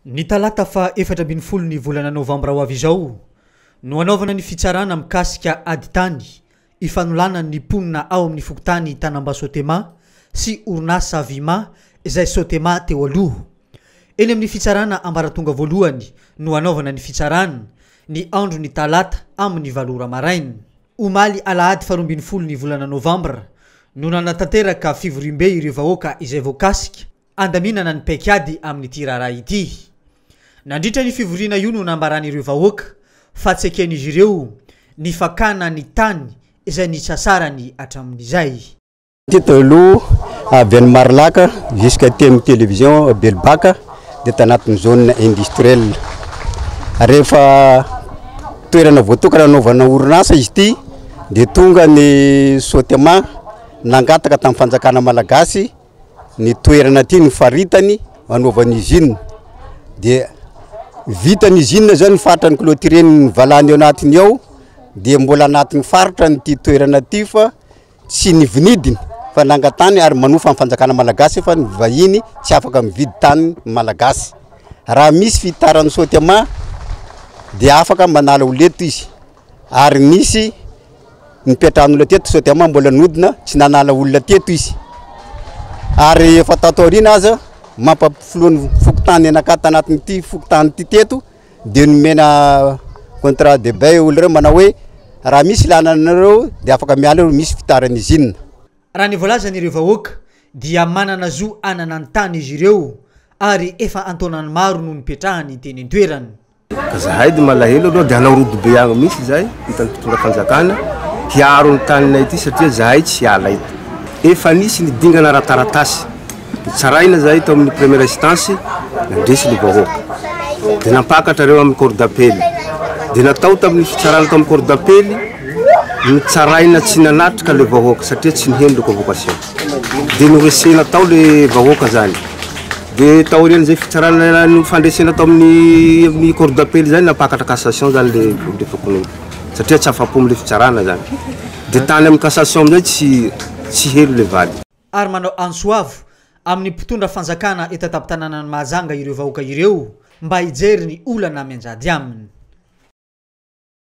Ny talata faha 14 ny volana novambra ho avy izao no hanaovana ny fitsarana mikasika ady tany ifanolanan'ny mponina ao amin'ny fokontany Tanambao Sotema sy orinasa Vima izay Sotema teo aloha. Eny amin'ny fitsarana ambaratonga voalohany no hanaovana ny fitsarana, ny andron'ny talata amin'ny valo ora maraina. Omaly alahady faharoa ambin'ny folo ny volana novambra no nanatanteraka fivoriambe ireo vahoaka izay voakasika andaminana ny paikady amin'ity raharaha ity. Nandritra ny fivoriana io no nambaran'ireo vahoaka fa tsy eken'izy ireo ny fakana ny tany izay nisasarany hatramin'izay. Teto aloha avy any Marilaka jusqu'à aty amin'ny télévision Belobaka dia tanatin'ny zone industrielle. Rehefa toerana voatokana anaovana orinasa izy ity dia tonga ny Sotema nangataka tamin'ny fanjakana malagasy ny toerana ty ny faritany anaovana usine, dia vita ny usine zany, ny faritra ny clôtureny valany ao anatiny ao dia mbola anatin'ny faritra ny ty toerana ty, fa tsy ny vinidiny fa nangatany ary manofa ny fanjakana malagasy fa ny vahiny tsy afaka mividy tany malagasy. Raha misy fitaran'ny Sotema dia afaka manala ho leto izy, ary nisy nipetrahan'olona teto, Sotema mbola nodina tsy nanala olona teto izy, ary efa tato aoriana aza mampafilohan'ny fokontany anakahy tanatin'ity fokontany ity teto dia nomena contrat de bail olo reo manao hoe raha misy lananareo de afaka miala eo, misy fitaran'ny usine. Raha ny voalazan'ireo vahoaka dia manana zo hanana ny tany izy ireo ary efa an-taonany maro no nipetrahany teny an-toerana. Ka zahay de malahelo aloha, de hanao rodobe agny mihitsy zahay, hitan'ny mpitondra fanjakana hiaro ny taninay ity satria zahay tsy hiala eto. Efa nisy ny dingana ara-taratasy, nitsaraina zahay tao amin'ny première instance, nandresy ny vahoaka, de nampakatra reo amin'ny cour d'appel, de natao tamin'ny fitsarana tao amin'ny cour d'appel, nitsaraina tsy nanatrika le vahoaka satria tsy niheno le convocation, de noresena tao le vahoaka zany. De taorian'izay fitsarana no fandresena tao amin'ny amin'ny cour d'appel zany, nampakatra cassation zany le fokonolona satria tsy afa-po am'le fitsarana zany, de tany amin'ny cassation amizay tsy helo le valy. Ary manao antso avo amin'ny mpitondra fanjakana eto an-tampon-tanànan'i Mahajanga ireo vahoaka ireo mba hijery ny olana mianjady aminy.